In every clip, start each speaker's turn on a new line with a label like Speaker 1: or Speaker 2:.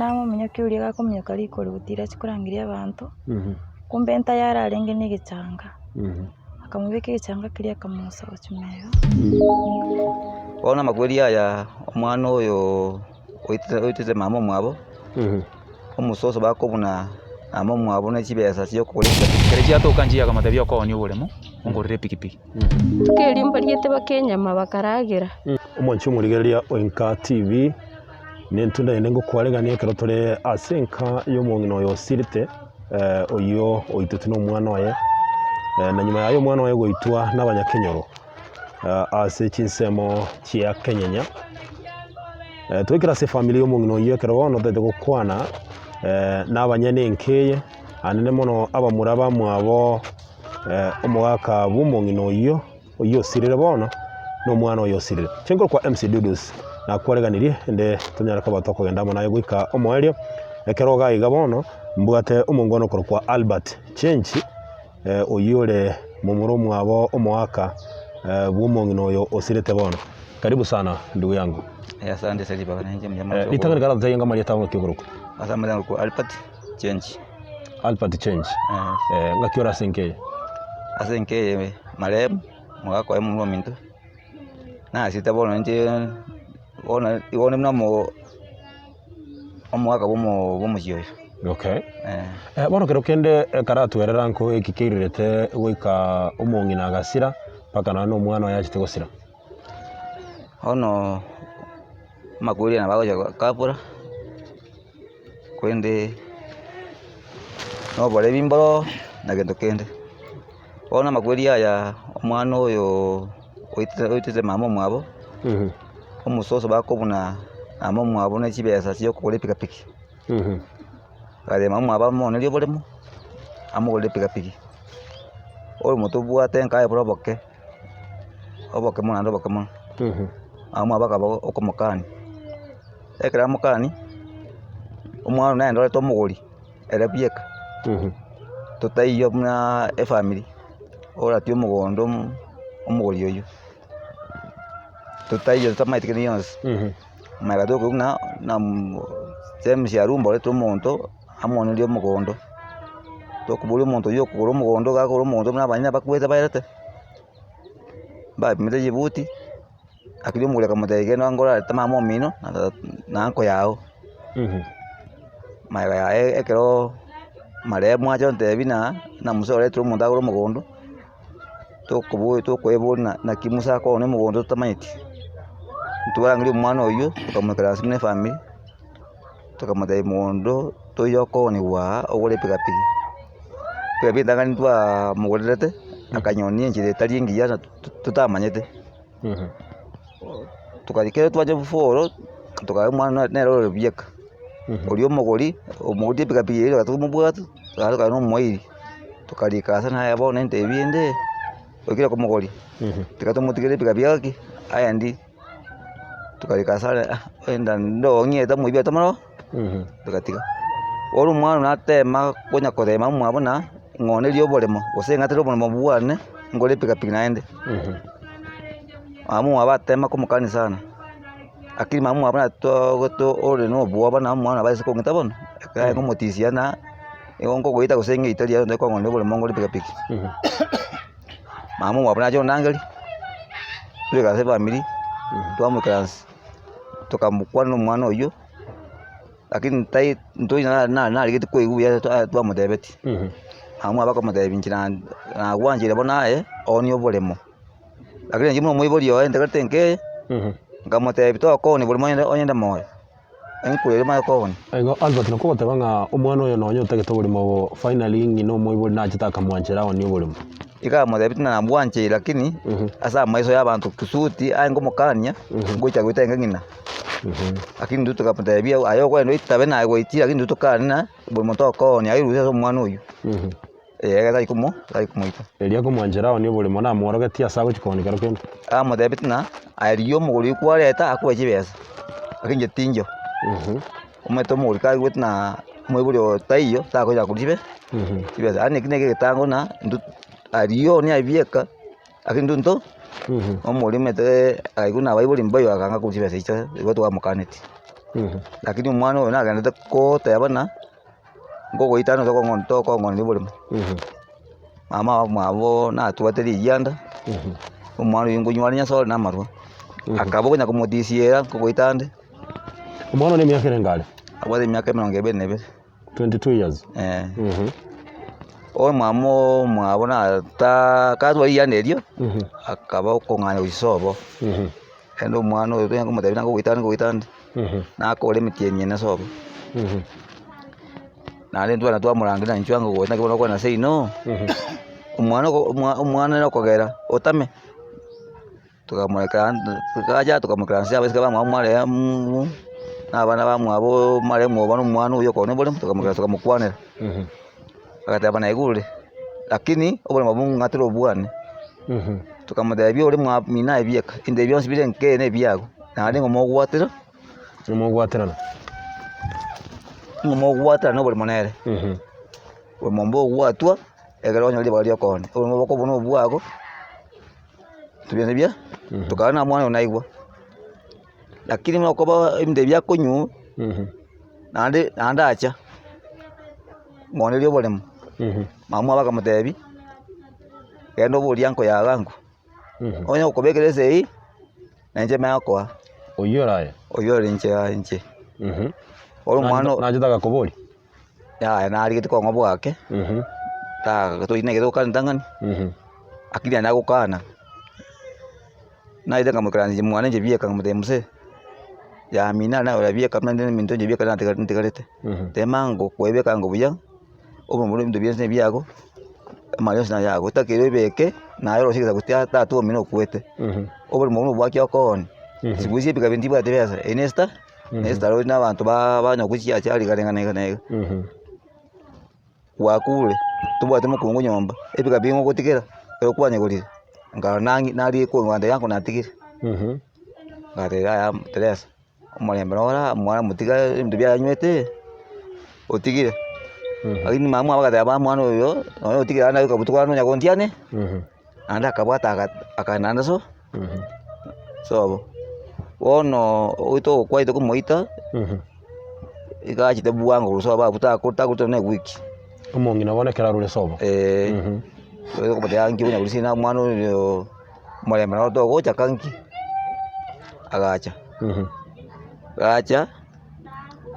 Speaker 1: Namominyokia oria gakominyoka rikori gotira achie korangeria abanto, kumbe ntayari arenge na egechanga, akamobeka egechanga keria akamosa gochia mega.
Speaker 2: Bono amakweri aya omwana oyo oitete oitete mama omwabo, omososo bakobuna mama omwabo ne chibesa chia okogora ebinto.
Speaker 3: Ekero chiatoka nchiya akamotebia okoonie oboremo, ongorere epikipiki.
Speaker 4: Rituko erio mbariete bakenyama bakaragera.
Speaker 5: Omwanchi omorigereria o Enka TV, nentunda ende ngokwaregania ekero tore ase enka y'omong'ina oyo osirete, oyio oitetwe na omwana oye, na nyuma yaye omwana oye goitwa na abanyakenyoro ase chinsemo chia kenyenya. Twaikire ase efamiri y'omong'ina oyio ekero bono totagete gokwana na abanyene enka eye, anene mono abamura bamwabo omogaka bw'omong'ina oyio. Oyio osirire bono, nomwana oye osirire. Chinkoro kwa MC Dudus nakwareganirie ende tonyare koba tokogenda amo naye goika omoerio. Ekero iga iga bono mbwate omongwana okorokwa Albert Chenchi oyio ore momura omwabo omoaka bw'omong'ina oyo osirete bono. Karibu sana ndugu yangu.
Speaker 2: Asante ase ribaga nainche mbuya mono.
Speaker 5: Ritang'ani kare ototebie ng'a amarieta ao ng'aki okorokwa?
Speaker 2: Ase amarieta nkorokwa Albert Chenchi.
Speaker 5: Albert Change.
Speaker 2: Eh.
Speaker 5: Eh, ng'aki ore ase enka eye?
Speaker 2: Ase enka eye marehemu omogaka oye momura ominto, nasete bono inche bono igo onde buna omo omogaka bwa omo bwa omochie oyo.
Speaker 5: Okay.
Speaker 2: Eh.
Speaker 5: Eh, bono kero kende ekero atwerera nko eki keirerete goika omong'ina agasira, mpaka nonya na omwana oye achete gosira.
Speaker 2: Bono amakweri aya nabo agocha gakora. Korende noborebi mboro na gento kende. Bono amakweri aya omwana oyo oitete oitete mama omwabo, omososo bakobuna mama omwabo ne chibesa chia okogora epikapiki. Agatebia mama omwabo amonerie oboremo, amogorere epikapiki. Oyomo tobwate nkaye bore oboke, oboke mono naende oboke mono. Mama omwabo akaba okomokania. Ekero amokani, omwana naende orete omogori ere bieka, totaiyo buna efamiri, oratie omogondo omogori oyio, totaiyo totamanyeti kende gionsi. Magega tokoigwa buna na James Arumba orete omonto amonerie omogondo, tokoboria omonto oyio okogora omogondo iga akogora omogondo buna abanyene bakwete baerete, mbapimete chibuti. Lakini omogori akamotebia, Genda ngorarete mama omino na tata na uncle yao. Magega yaye ekero marehemu acha ontebia buna na musa oretire omonto agore omogondo, tokobo tokoeboria na naki musa akoona omogondo totamanyeti. Ntwarangeria omwana oywo, tokamoikera ase buna efamiri, tokamotebia mogondo toiyo okooniwa aa ogore epikapiki. Epikapiki entang'ani twamogorerete, akanyonia enchera etari engiya na totamanyete. Tokarika ekero twacha before, tokarora omwana nere ore bieka, oria omogori, omogoria epikapiki eria tokamobwata, tokaba tokare na omoiri, tokarika ase naye bono entebi ende, oikire komogoria, tiga tomotigere epikapiki gaki, aendi, tokarika ase are ah enda ndong'ete omoibi atamoroo, togatiga. Bono omwana natema konya korema omwabo buna ng'onerie oboremo, gose ng'atere oboremo bwane, ngore epikapiki naende. Mama omwabo atema komokania sana, lakini mama omwabo natoogote ore na obwoba na omwana abaise kong'ita bono, ekero aye komotisia na nigo nkogoita gose ng'eite riaye onde kong'oneria oboremo ngore epikapiki. Mama omwabo nacha ondangeria, toika ase efamiri, twamoikaransa, tokamokwana na omwana oywo. Lakini tai ntoi na- na- narigeti koigwa buya twa- twamotebetie. Mama bakamotebia inche na- nagwanchire bono aye oonie oboremo, lakini inche buna omoibori oye ntegerete nkeye, nkamotebia tokoonia boremo onye onyende moyo, enkureri omanye koonia.
Speaker 5: Igo Albert nakwo ogoteba ng'a omwana oyo nonye otagete oboremo obo finally ng'ina omoibori nachete akamwanchera aonie oboremo.
Speaker 2: Iga amotebetie ng'a nabwancheire lakini ase amaiso ya abanto kusudi aye nkomokania, ngocha goita inga ng'ina. Lakini intwe tokamotebia aye okogenda oitabe naye goitire lakini intwe tokane ng'a buri monto okoonia airure ase omwana oyio. Ee tari komo tari komoita.
Speaker 5: Erio akomwanchera aonie oboremo namworogetie ase agochia koonia kero kende.
Speaker 2: Amotebetie ng'a aye rigia omogori oyio kwareta akoe chibesa, lakini inche tinchio. Omanyete omogori kaigwete ng'a omoibori oyo taiyo takonya korwa chibe chibesa. Yaani eki neke egetango ng'a intwe aria oonie aye bieka. Lakini intwe nto omoremete aigwe na abaibori mbayo akanga korwa chibesa echi igo twamokaneti. Lakini omwana oyo nagenderete koteba ng'a nkogoitana gose tokong'oneria oboremo. Mama omwabo natwate rigianda, omwana oyio nkonywa are nyasore na amarwa, akaba okonya komotisiera nkogoita ande.
Speaker 5: Omwana one emiaka erenge are?
Speaker 2: Abwate emiaka emerongo ebere na ebere.
Speaker 5: 22 years.
Speaker 2: Eh. Omwamo omwabo nata katwara rigianda erio, akaba okong'anya gochia sobo. Naende omwana oyo tonya komotebia nabo ogoita ande ngoita ande, nakore emetienyi ene sobo. Naende intwe abana twamorangeria na inchuo ango gocha naki bono okogenda seino, omwana oko omwa omwana nere okogera otame, tokamoreka tokacha tokamokera nse abaiseke bamwabo mwarehemuu na abana bamwabo marehemu obo na omwana oywo okoonia oboremo tokamokera tokamokwanera. Agateba naigure, lakini oboremo obwo ng'atire obwane. Tokamotebia ore mwamino aye bieka, ebinto ebi bionsi bire nkee na ebiago, naende ng'a mogwatera,
Speaker 5: Mogwaterana.
Speaker 2: ng'a mogwaterana oboremo nere. Oboremo mbogwatwa, ekero onyore ribaga ria okoonia, oboremo bokoba buna obwago, tobia bia, tokaba na omwana oyo naigwa. Lakini buna okoba ebinto ebi biakonywa, naende naende acha, ng'onerie oboremo, mama omwabo akamotebia, genda oborie anko yago ango, onye gokobekera esegi, na inche manye gokoa.
Speaker 5: Oyio ore aye?
Speaker 2: Oyio ore inche aye inche. Ore omwana o-
Speaker 5: Nachete agakoboria?
Speaker 2: Yaya narigete kong'a bwake, ta toinegete gokana ritang'ani, lakini naende agokana. Naete nkamoikaransia inche mwane inche bieka nkamotebia mzee, yamina aria nagora bieka buna inde ebinto inche bieka natiga ntigarete, tema ango kwebeka ango buya, obe buna ebinto bionsi nebiago, amari onsi nayago, otakeire oebeke, naye orosie egesaku tia tata omino okwete, oborimo buna obwaki okooni, siku hizi ebika binde tibwati besa, eye ne esta, ne esta road na abanto ba banywa gochia aria iga na iga na iga. Gwakure, tobwati mokungu nyomba, ebika bing'o ogotigera, ekero kwanyegorire, nkarora nang'e narie kong'anda yango natigire. Ngateba yaya teresa, omorembe noro aa mwana motiga ebinto biaye anywete, otigire. Lakini mama omwabo agateba mwana oyo, nonye otigire naende agoika botuko naende onya gontiane, naende akabwata aka akaenda naende so sobo. Bono oito ogokwa komoita. Iga achete bwango korwa sobo abwo tako tagocha na ewiki.
Speaker 5: Omong'ina bono ekero arure sobo.
Speaker 2: Eh, okomotebia nki onya korisia na omwana oyo omorembe noro togocha ka nki, agacha. Gacha,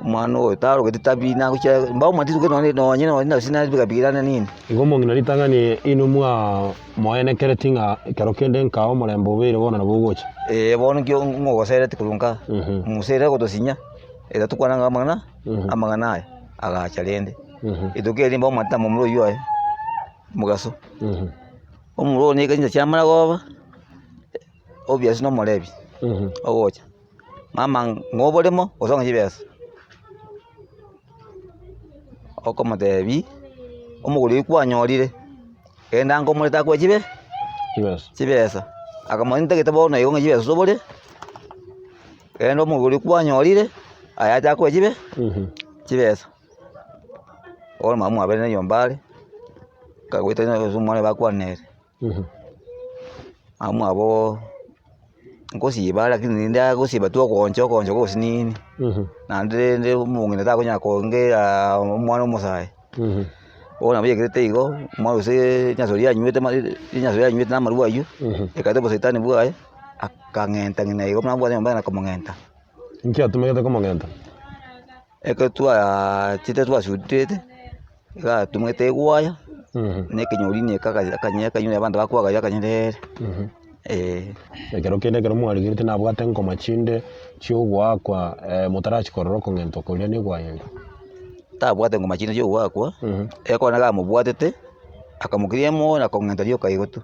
Speaker 2: omwana oyo tarogeti tabi nagochia mbamomanyeti rituko nonye nonye nonye nase nabigabigi rende nini.
Speaker 5: Igo omong'ina ritang'ani inwe mwa moenekereti ng'a ekero kende nkaa omorembe obeire bono nabo ogocha.
Speaker 2: Eh, bono nki ng'ogosereti korwa nkaa, musa ere ogotosinya. Ere tokwana ng'a amang'ana amang'ana aya, agacha rende. Rituko erio mbamomanyete momura oyio oye, mogaso. Omomura oyo nigo chinsa chia maragoba, obvious na omorebi, ogocha, mama ng'a oboremo gose ong'e chibesa. Okomotebia, omogori oyio kwanyorire, genda ango omorete akoe chibe
Speaker 5: Chibesa.
Speaker 2: chibesa. Akamanya ntagete bono igo ng'a chibesa obore. Rende omogori kwanyorire, ayache akoe chibe chibesa. Bono mama mwabere na nyomba are, akagoeta ase omwana bakwana nere. Mama mwabo ngosiba are lakini rende agosiba tu ogooncha ogooncha gose nini, naende rende omong'ina takonyara kongera omwana omosae. Bono nabo yakerete igo, omwana gose rinyaso riria anywete rinyaso riria anywete na amarwa aywo, ekaeta obosaitani bwaye. Akang'enta ng'ina igo buna abwate nyomba na komong'enta.
Speaker 5: Inki atumegete komong'enta?
Speaker 2: Ekero twachete twasutete, iga atumegete egwaya, na ekenyorini eke aka akanye akanywa abanto bakwagacha akanyerere, eh.
Speaker 5: Ekero kende ekero mwarigerete nabwate ngoma chinde chiogoakwa motarachi korora okong'entwa koria na egwaya eria.
Speaker 2: Tabwate ngoma chinde chiogoakwa, ekero nigo amobwatete, akamokiria emoyo na kong'enta rioka igo tu.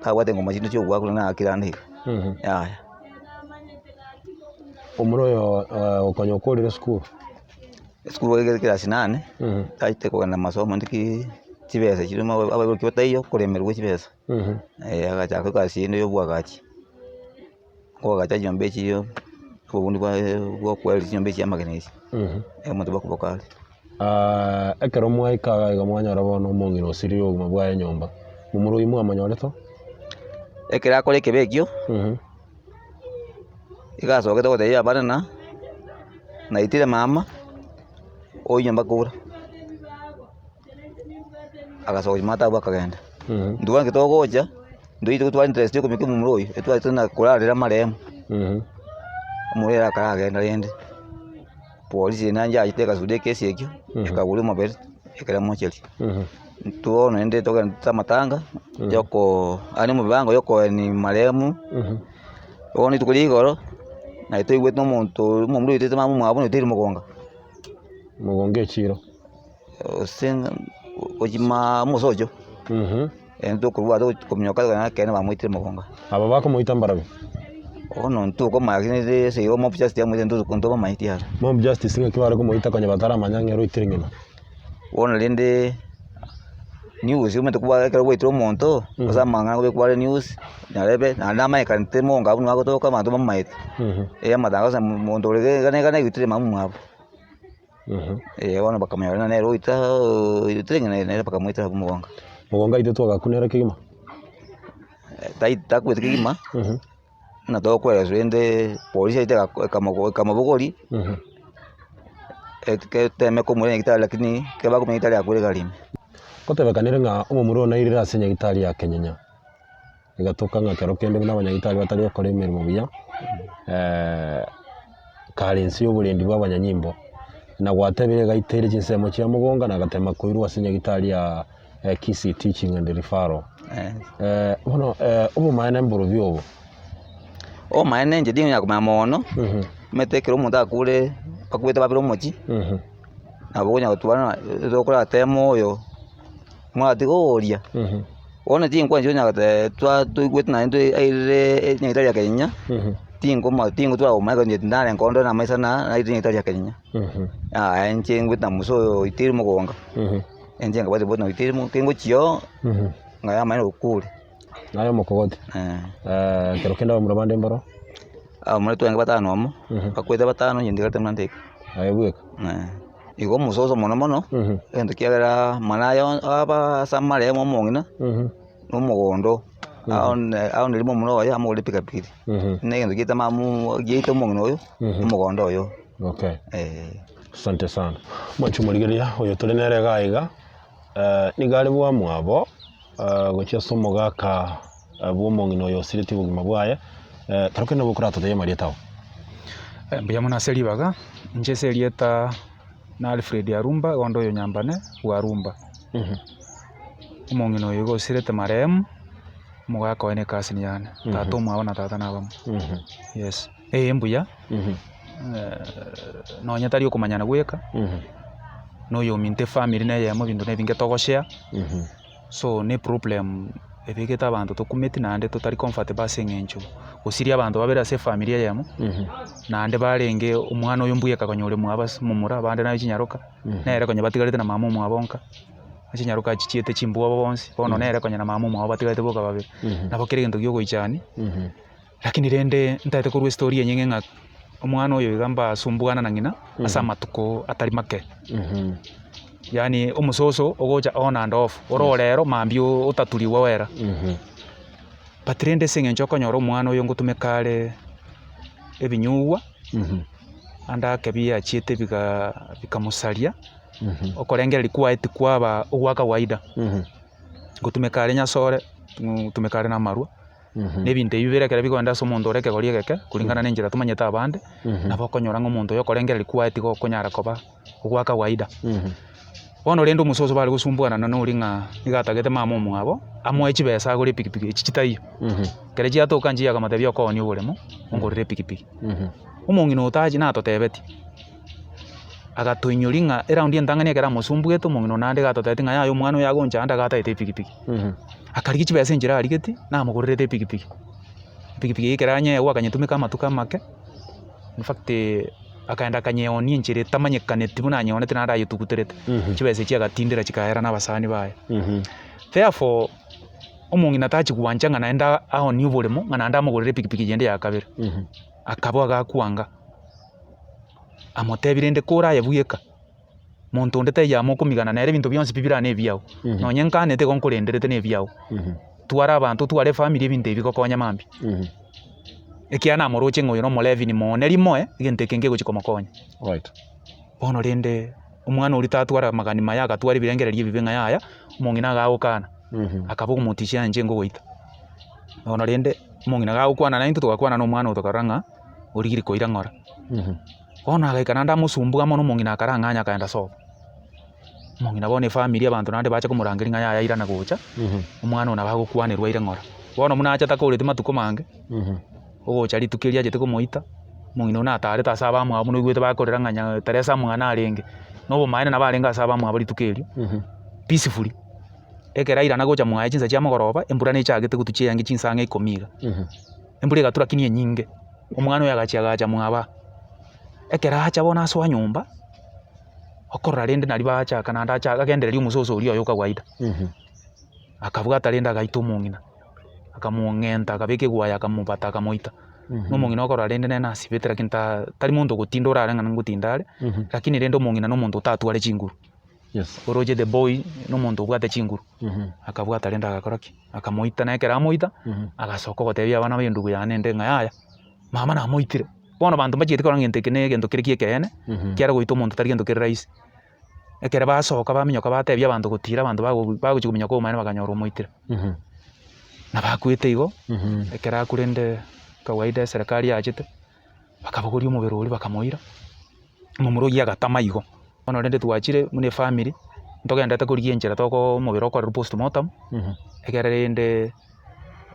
Speaker 2: Tabwate engoma chinde chi'ogoakwa nonya nagakire ande iga, yaya.
Speaker 5: Omura oyo okonya okorire esukuru?
Speaker 2: Esukuru iga ekerasi nane, tachete kogenda masomo ndikii chibesa chiria abaibori bataiyo koremerwa chibesa, agachaka egasi eyende ya obwagachi, okoagacha chinyomba echio obobundi bwa bwa okoereria chinyomba echi chia amagena echi, omonto bwa koboko are.
Speaker 5: Ekero mwaika iga iga mwanyora bono omong'ina osirire obogima bwaye nyomba, momura oyio mwamonyorete oo?
Speaker 2: Ekero akora ekebe ekio, iga asogete gotebia abana ng'a. Naitire mama, oyio nyomba koura, agasoka chimate abwo akagenda. Intwe bono ekero togocha, intwe totware interest ya okomika omomura oyio, etwarete na korarera amaremo, omomura ere akaragenda rende, polisi naende yachete egasuda ekesi ekio, ekaboria omobere, ekera mocheri. Intwe bono naende togenderete amatanga, yokoo yaani omobango yokoeni marehemu. Bono rituko ria igoro, naye toigwete na omonto omomura oitete mama omwabo oitire mogonga.
Speaker 5: Mogonga echiro.
Speaker 2: Gose ng'a gochia maa omosocho, ere tokorwa ase kominyoka tokonyora ekeene bamoitire mogonga.
Speaker 5: Aba bakomoita mbarabwo?
Speaker 2: Bono ntokomanya lakini ere ase igo mob justice yamoitire ntoto ntobamaeti aro.
Speaker 5: Mob justice ng'aki bare komoita konya bataramanya ng'a ere oitire ng'ina?
Speaker 2: Bono rende news omanyete kobua ekero gwaitire omonto, ase amang'ana akobekwa are news, narebe naende namanyekanete monga abwo nigo agotoka abanto bamamaete. Eh amatangaso na monto ore iga iga iga oitire mama omwabo. Eh bono bakamanya ng'a nere oita oitire ng'a nere bakamoitera abwo mogonga.
Speaker 5: Mogonga aitetwe agakuna ere kegima?
Speaker 2: Tai takwete kegima, buna tokoereswa rende polisi yaito ekamobogoria, eteme komoira nyagetari lakini ekero bakomoira nyagetari akwire egari ime.
Speaker 5: Ngotebekanire ng'a omomura oyo nairire ase nyagetari ya Kenyenya, egatoka ng'a kero kende buna abanyagitari batari gokora emeremo buya, kare inse y'oborendi bwa abanyanyimbo, na gwatebire iga aiteire chinsemo chia mogonga na agatema koirwa ase nyagetari ya Kisii Teaching and Referral. Bono obomaene mborobio obo?
Speaker 2: Obomaene inche ting'anya komanya mono, omanyete ekero omonto akure, akwete babere omochie, nabo okonya gotwara tokorateme oyo, mwatiga oria, bono chinkwana echio onya goteba twa toigwete naende airire nyagetari ya Kenya, tinkoma tingotwara komanya ekero inche tinarenge onde namaiso na nairire nyagetari ya Kenya, yaya inche ngwete na musa oyo oiteire mogonga. Inche nkabwati bono oiteire mo kengochia oo, ng'a yamanyire okure.
Speaker 5: Naye omokogoti.
Speaker 2: Eh.
Speaker 5: Ekero kende abamura bande mbaro?
Speaker 2: Abamura twarenge batano amo, bakwete batano inche ntigarete buna ndeka.
Speaker 5: Aye bweka?
Speaker 2: Eh. Igo omososo mono mono, egento kiagera amang'ana aya aba ase amaremo omong'ina, na omogondo, aone aonerie momura oye amogorere epikapiki. Buna egento giaito mama giaito omong'ina oyo, omogondo oyo.
Speaker 5: Okay.
Speaker 2: Eh.
Speaker 5: Asante sana. Mwanche omorigereria oyo tore nere iga iga, nigo are bwamwabo gochia ase omogaka bw'omong'ina oyo osiretie obogima bwaye, ekero kende nabo okoratotebie amarieta ao.
Speaker 3: Mbuya mono ase ribaga, inche ase erieta na Alfred Arumba, igo onde oyo Nyambane bwa Arumba. Omong'ina oyo iga osirete marehemu, omogaka oye na ecousin yane, tata omwabo na tata nabamo, yes. Ee mbuya, nonye tari okomanyana gweka, na oyominto efamiri na eyemo ebinto na ebinge togoshare, so na eproblem ebegete abanto tokumeti naende totari comfortable ase eng'encho gosiria abanto babere ase efamiri eyemo, naende barenge omwana oyo mbweka konya ore mwabo ase momura abande naye chinyaroka, nere konya batigarete na mama omwabo nka, chinyaroka chichiete chimbwobo bonsi, bono nere konya na mama omwabo batigarete boka babere, nabo kera egento giogoichania. Lakini rende ntaete korwa estory enyeng'e ng'a omwana oyo iga mbasumbuana na ng'ina ase amatuko atari make. Yaani omososo ogocha on and off, ore orero mambia otaturiwa oera. But rende ase eng'encho okonyora omwana oyo ngotumeka are ebinyugwa, ande ake biachiete biga bikamosaria, okorengereria kwaye tikwaba ogwa kawaida. Ngotumeka are nyasore, ngotumeka are na amarwa. Na ebinto ebi bibere ekero bikogenda ase omonto ore ekegori egeke, kulingana na enchera tomanyete abande, nabo okonyora ng'a omonto oyo okorengereria kwaye tiga okonyara koba ogwa kawaida. Bono rende omososo bare gosumbuana na noria ng'a nigo atagete mama omwabo, amoe chibesa agore epikipiki echi chitaiyo. Ekero chiatoka nchiyo akamotebia okoonia oboremo, ongorere epikipiki. Omong'ina oyo tachi natotebetie, agatoinyoria ng'a eraundi entang'ani ekero amosumbuete omong'ina oyo naende iga atotebetie ng'a yaya omwana oyo agonchanda iga atagete epikipiki. Akarigia chibesa enchera arigetie, namogorerete epikipiki. Epikipiki eyio ekero anyeegwa akanyetumeka amatuko amake, in fact akaenda akanyeonia enchera etamanyekaneti buna anyeoneti naende ayetuguterete, chibesa echio agatindera chikaera na abasani baye. Therefore, omong'ina tachi gwancha ng'a naende aonie oboremo ng'a naende amogorere epikipiki yende ya kabere, akaba agakwanga, amotebie rende kore aye bweka. Monto onde taiyo amo okomigana nere ebinto bionsi pi bire aa nebiao, nonye nkanete igo nkorenderete nebiao. Twara abanto, otware efamiri ebinto ebi bigokonya mambia. Ekiagera namoroche ng'a oyo nomolevi nimone rimoe, egento eke nkegochia komokonya.
Speaker 5: Right.
Speaker 3: Bono rende, omwana oria tatwara amagani maya agatwara ebirengererio ebibe ng'a yaya, omong'ina agagokana, akaba okomotishia inche nkogoita. Bono rende, omong'ina gagokwana naintwe togakwana na omwana oyo tokarora ng'a origirie koira ng'ora. Bono agaika naende amosumbua amo na omong'ina akarang'anya akaenda sobo. Omong'ina bono efamiri abanto naende bacha komorangeria ng'a yaya irana gocha, omwana oyo nabo agokwanerwa aire ng'ora. Bono buna acha takoreti matuko mange, ogocha rituko erio achete komoita, omong'ina oyio natarete ase abamwabo buna oigwete bakorera ng'a nya Teresa mwane arenge, na obomaene nabo arenge ase abamwabo rituko erio, peacefully. Ekero airana gocha mwaye chinsa chia mogoroba, embura nechagete gotwa chiayangi chinsa ang'e ikomi iga. Embura egatura lakini enyinge, omwana oyo agachia agacha mwabo aa. Ekero acha bono asoa nyomba, okorora rende naria bachaka naende acha agendereria omososo oria oye o kawaida. Akabwata rende agaita omong'ina, akamong'enta akabeka egwaya akamobata akamoita. Na omong'ina okorora rende nere nasibete lakini ta tari monto ogotinda orare ng'a ngotinda are, lakini rende omong'ina na omonto otatware chinguru. Oroche the boy na omonto obwate chinguru, akabwata rende agakora ki? Akamoita na ekero amoita, agasoka ogotebia abana ba endugu yane ende ng'a yaya, mama namoitire. Bono abanto mbachieti korora ng'a egento eke na egento kere kia ekeene, ekiagera goita omonto tari gento kere rahisi. Ekero basoka baminyoka batebia abanto gotira abanto bago bagochia kominyoka obomaene bakanyora omoitire. Nabo akwete igo, ekero akure rende kawaida eserekari yachete, bakabogoria omobere oria bakamoira, omomura oyio agatama igo. Bono rende twachire buna efamiri, ntogenderete korigia enchera tokoo omobere okorerwa postmortem, ekere rende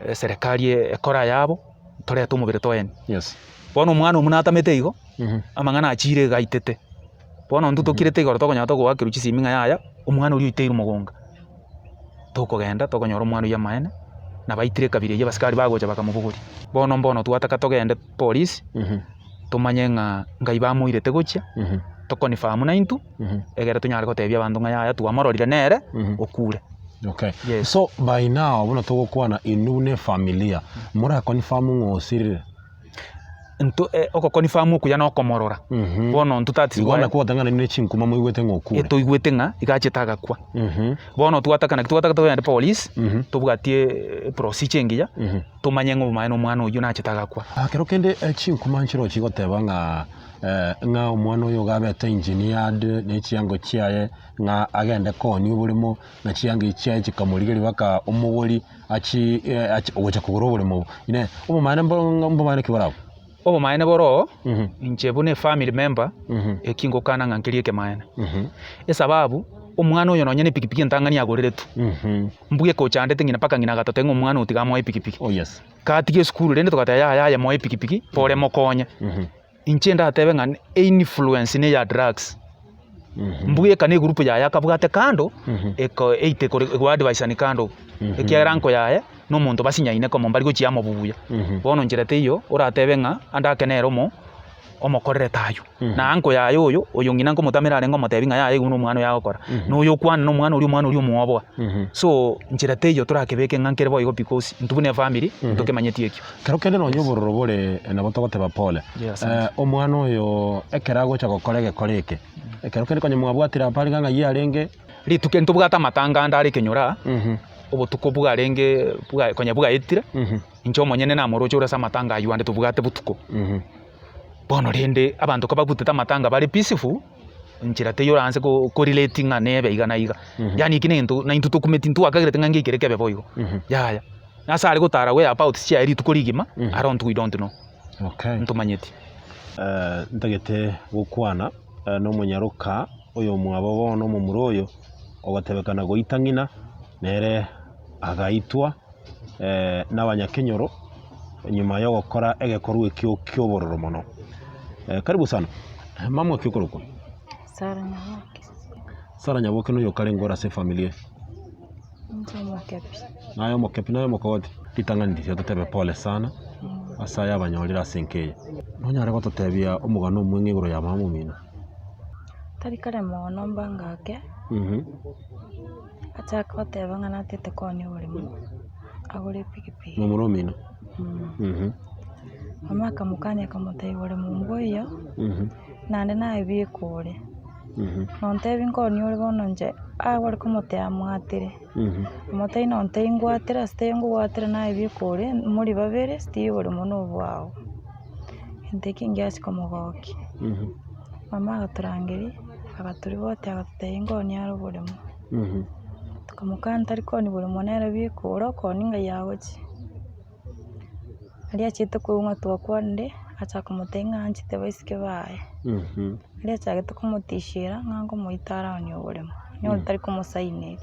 Speaker 3: eserekari ekore ayabo, torete omobere toenie.
Speaker 5: Yes.
Speaker 3: Bono omwana oyio buna atamete igo, amang'ana achire iga aitete. Bono intwe tokirete igoro tokonyora togoakerwa chisimi ng'a yaya, omwana oria oiteirwe mogonga. Tokogenda tokonyora omwana oyio amaene, nabaitire ekabira eyio abasikari bagocha bakamobogoria. Bono mbono twataka togende polisi, tomanye ng'a ngai bamoirete gochia, tokonifirm naintwe, egere tonyare gotebia abanto ng'a yaya twamororire nere, okure.
Speaker 5: Okay.
Speaker 3: Yes.
Speaker 5: So by now buna togokwana inwe buna efamilia, moraconfirm ng'a osirire?
Speaker 3: Nto ogoconfirm okuya na okomorora, bono intwe that is
Speaker 5: Igo
Speaker 3: why
Speaker 5: nakwo goteba ng'a naende ne chinkuma moigwete ng'a okure.
Speaker 3: etoigwete ng'a iga achete agakwa. Bono twataka naki twataka togende polisi, tobwatie procedure engiya, tomanye ng'a obomaene omwana oyio nachete agakwa.
Speaker 5: Ekero kende chinkuma nchiroo chigoteba ng'a ng'a omwana oyo iga abete engineered ne chiango chiaye, ng'a agende koonia oboremo, na chianga echi chiaye chikamorigeria mpaka omogori achi achi ogocha kogora oboremo obo. Inee! Obomaene mbo mbomaene ki borabwo?
Speaker 3: Obomaene bore oo, inche buna efamily member, eki ngokana ng'a nkeri ekemaene. Esababu, omwana oyo nonye na epikipiki entang'ani agoreretwe, mbuya ekochandete ng'ina mpaka ng'ina agatotebia ng'a omwana oyo tiga amoe epikipiki.
Speaker 5: Oh yes.
Speaker 3: Gatiga esukuru rende togateba yaya aye moe epikipiki, pore mokonye. Inche ndatebe ng'a einfluence neya drugs, mbweka na egroup yaye akabwate kando, eko eite kore goadvisani kando, ekiagera anko yaye, na omonto basinyaine komo mbari gochia amo buya. Bono nchera teiyo, oratebe ng'a ande ake nere omo omokorerete aywo. Na anko yaye oyo, oyo ng'ina nkomotamera arenge omotebi ng'a yaya igo na omwana oyo agokora, na oyo okwana na omwana oria omwana oria omwoboa. So, nchera teiyo torakebeke ng'a nkere boigo because intwe buna efamiri, ntokemanyeti ekio.
Speaker 5: Kero kende nonya obororo bore nabo togoteba pole.
Speaker 3: Yes, asante.
Speaker 5: Omwana oyo ekero agocha gokora egekora eke, ekero kende konya mwabwatire abare ng'a ng'ai arenge.
Speaker 3: Rituko eri ntobwate amatanga ande are ekenyoro aa, obotuko bwarenge bwa konya bwaetire, inche omonyene namoroche ore ase amatanga aywo ande tobwate botuko. Bono rende abanto kababutete amatanga bare peaceful, nchera teiyo oranse ko korelate ng'a nebe iga na iga. Yaani eki negento naintwe tokumeti ntwakagerete ng'a ngeikere kebe boigo, yaya. Nase are gotara way about chiaye rituko rigima, I don't we don't know.
Speaker 5: Okay.
Speaker 3: Ntomanyeti.
Speaker 5: Ntagete gokwana nomonyaroka oyomwabo bono omomura oyo ogotebekana goita ng'ina, nere agaitwa nabanyakenyoro nyuma yogokora egekorwa ekio ki'obororo mono. Karibu sana. Mama oki okorokwa?
Speaker 1: Sarah Nyaboke.
Speaker 5: Sarah Nyaboke noyo okarenge ore ase efamiri eye?
Speaker 1: Inche omokebi.
Speaker 5: Naye omokebi, naye omokogoti. Ritang'ani riria totebe pole sana ase aya abanyorire ase enka eye. Nonyare gototebia omogano omweng'e igoro ya mama omino?
Speaker 1: Tari kare mono mbangake, achake goteba ng'a natete koonia oboremo, agore epikipiki.
Speaker 5: Momura omino?
Speaker 1: Mama akamokania akamotebia boremo mboiyo, naende naye bieka ore. Nontebi nkoonia ore bono inche, abare komotebia mwatere, omotebie nontebi ngwatere ase teiyo nkogwatera naye bieka ore, more babere ase teiyo oboremo nobwao. Gento ekio ngiachia komogokia. Mama agatorangeria, agatoribotia agatotebia nkoonia are oboremo. Tokamokania tari koonia boremo nere bieka ore okoonia ng'ai agochia. Aria achiete koigwa ng'a twakwanire, acha komotebia ng'a anchete abaiseke baye. Aria achagete komotishera ng'a nkomoita araonie oboremo, onye ore tari komosaineria.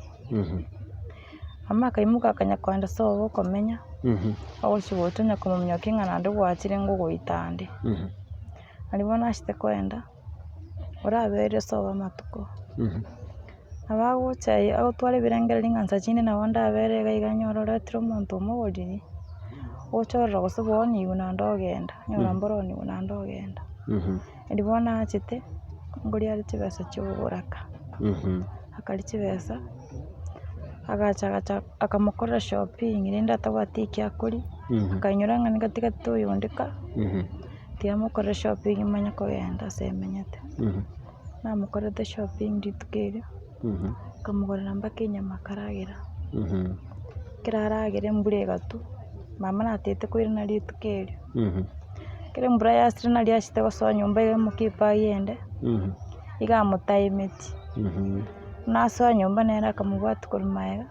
Speaker 1: Mama akaimoka akanya kogenda sobo okomenya, ogochia gocha onya komominyokia ng'a naende gwachire ngogoita ande. Aria bono achete kogenda, orabeire sobo amatuko. Nabo agocha agotwara ebirengererio ng'a nsa chinde nabo ndabere iga iga nyore oretire omonto omogoriri, oche orore gose booniwe naende ogenda, onyora mboroniwe naende ogenda. Erio bono achete, ngoria are chibesa chia oboboraka, akaria chibesa, agacha agacha akamokorera shopping rende atabwati eki akoria, akainyora ng'a nigo atigatete oyonde ka, tiga amokorere shopping manye kogenda ase emenyete. Namokorete shopping rituko erio, nkamogorera mpaka enyama akaragera, ekero aragera embura egatwa, mama natagete koirana rituko erio, ekero embura yasire naria achete gosoa nyomba iga aimokie ebag ende, iga amotaemeti, buna asoa nyomba nere akamobwatia korwa magega,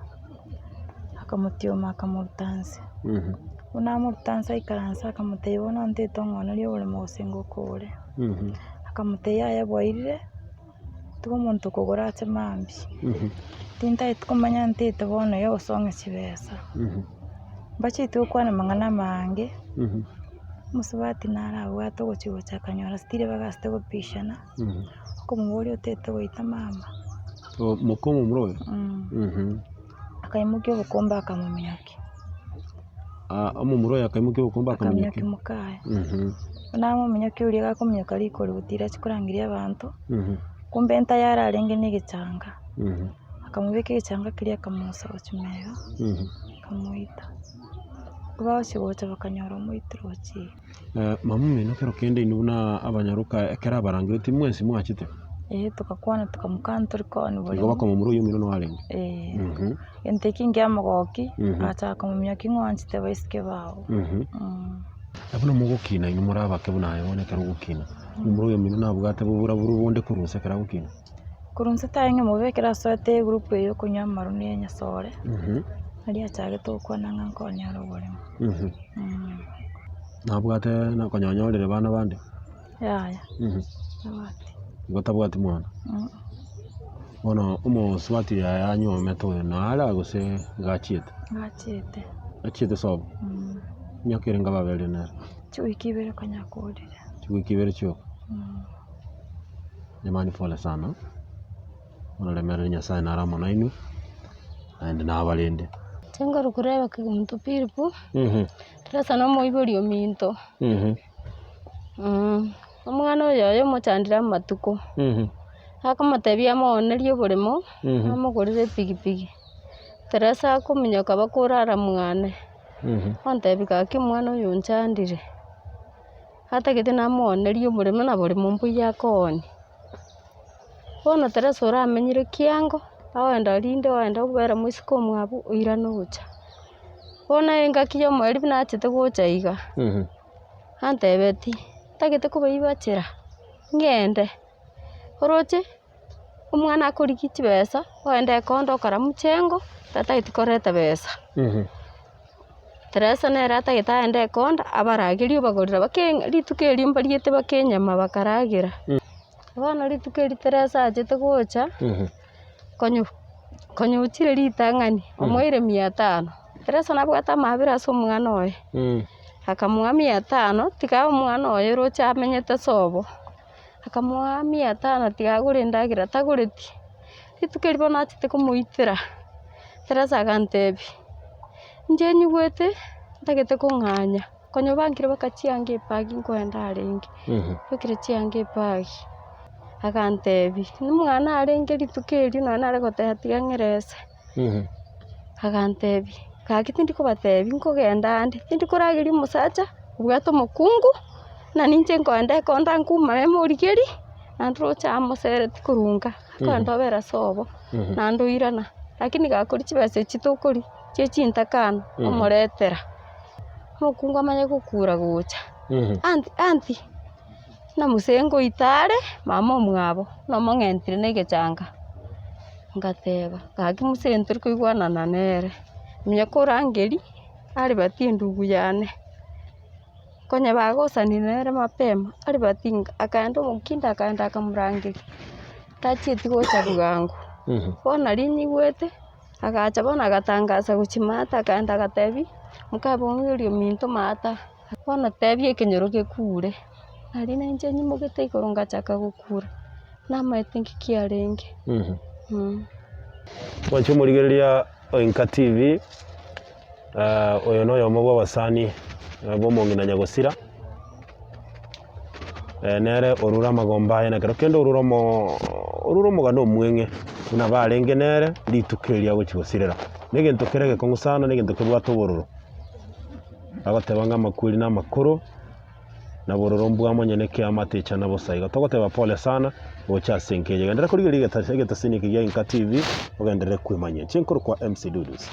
Speaker 1: akamotioma akamoruta nse, buna amoruta nse aikaransa akamotebia bono ntagete ong'onerie oboremo gose ngokore. Akamotebia yaya bwairire, tiga omonto okogora ache mambia. Tintageti komanya ntagete bono iga gose ong'e chibesa. Mbacheti gokwana amang'ana amange, omosubati nare abwate ogochia gocha akanyora still bagasete gopishana, okomoboria otagete goita mama.
Speaker 5: Moka omomura oyo?
Speaker 1: Akaimokia obokombe akamominyokia.
Speaker 5: Omomura oyo akaimokia obokombe akaminyokia.
Speaker 1: Akaminyokia mokaye. Buna amominyokia oria gakominyoka rikori gotira achia korangeria abanto, kumbe ntayari arenge na egechanga, akamobeka egechanga keria akamosa gochia mega, akamoita. Bagochia gocha bakanyora omoitire ochire.
Speaker 5: Mama omino ekero kende inwe buna abanyaroka ekero abarangeretie mwensi mwachete?
Speaker 1: Ee togakwana tokamokana tori koonia
Speaker 5: Igo
Speaker 1: boremo.
Speaker 5: bakomomura oyio omino noyo arenge?
Speaker 1: Ee. Egento eki nkiamogokia, agachaka komominyokia ng'a oanchete abaiseke bao.
Speaker 5: Na buna mogokina inwe more abake buna aye bono ekero ogokina, omomura oyo omino nabwate boburaburu bonde korwa inse ekero agokina?
Speaker 1: Korwa inse tarenge mobe ekero asoete egroup eye yokonywa amarwa na enyasore, aria achagete gokwana ng'a nkonya are oboremo.
Speaker 5: Nabwate nakonyonyorire bana bande?
Speaker 1: Yaya, tabwati.
Speaker 5: Igo tabwati mwana? Bono omosubati oyo anyuomete oyo nare gose iga achiete?
Speaker 1: Iga achiete.
Speaker 5: Achiete sobo? Emiaka erenge ababerie nere?
Speaker 1: Chiwiki ibere konya akorire.
Speaker 5: Chiwiki ibere chioka? Jamani pole sana, oremereri Nyasaye nare amo nainwe, naende nabarende.
Speaker 4: Inche nkorokwa Rebecca Kemunto Philip, Teresa na omoibori ominto. Omwana oyo oye omochandire amatuko, akomotebia amoonerie oboremo, amogorere epigipigi. Teresa akominyoka bakorara mwane, ontebia gaki omwana oyo onchandire. Atagete namoonerie oboremo na boremo mbuya akoonia. Bono Teresa oramenyire kiango, ogenda rinde ogenda obera moiseke omwabo oirane ogocha. Bono engaki ya omoerio buna achete gocha iga, antebetie, ntagete kobaibachera, ng'ende, oroche omwana akorigia chibesa, ogende ekonda okora mchengo, tatageti koreta besa. Teresa nere atagete aende ekonda, abaragerie obagorera bake rituko erio mbariete bake enyama bakaragera. Bono rituko erio Teresa achete gocha, konya konya ochire ritang'ani, omoeire mia tano. Teresa nabwate amabera ase omwana oye, akamoa mia tano, tiga omwana oye roche amenyete sobo, akamoa mia tano tiga agore endagera tagoreti. Rituko erio bono achete komoitera, Teresa agantebia, inche nyigwete ntagete kong'anya, konya obangire mpaka chianga ebagi nkoenda arenge, obekire chianga ebagi, agantebia, nomwana arenge rituko erio nonye nare goteba tiga ng'erese, agantebia, gaki tindi kobatebia nkogenda ande, tindi korageria omosacha obwate omokungu, na ninche nkoenda ekonda nkumame morigerie, naende roche amosereti korwa nka. Akogenda obera sobo, naende oirana, lakini gakoria chibesa echi tokoria, chie chintakana, omoretera. Omokungu amanye gokura gocha. Aunty, aunty, buna mosee ngoita are, mama omwabo, nomong'entire na egechanga. Ngateba, gaki mosee ntori koigwanana nere, manya korangeria, aribatie endugu yane. Konya bagosanire nere mapema, aribatie inga, akaenda omokinda akaenda akamorangeria, tachieti gocha bwango. Bono naria nyigwete. Agacha bono agatangasa gochia maata, akaenda agatebia mokabe oria ominto maata, bono tebia ekenyoro gekure. Nario nainche nyimogete igoro ngachaka gokura, namaete nki kiarenge
Speaker 5: Mwanche omorigereria o Inka TV, oyo noyomo bw'abasani b'omong'ina Nyagosira. Nere orure amagomba aye, na ekero kende orure omoo orure omogano omweng'e buna barenge nere rituko erio agochia gosirera. Na egento kere egekong'u sana, na egento kebwate obororo, bagoteba ng'a amakweri na amakoro, na bororo mbwa monyene ekeamate echana bosa igo. Togoteba pole sana gocha ase enka eye. Genderera korigereria egetasini eke gia Inka TV, ogenderere kwemanyia. Inche nkorokwa MC Dudus.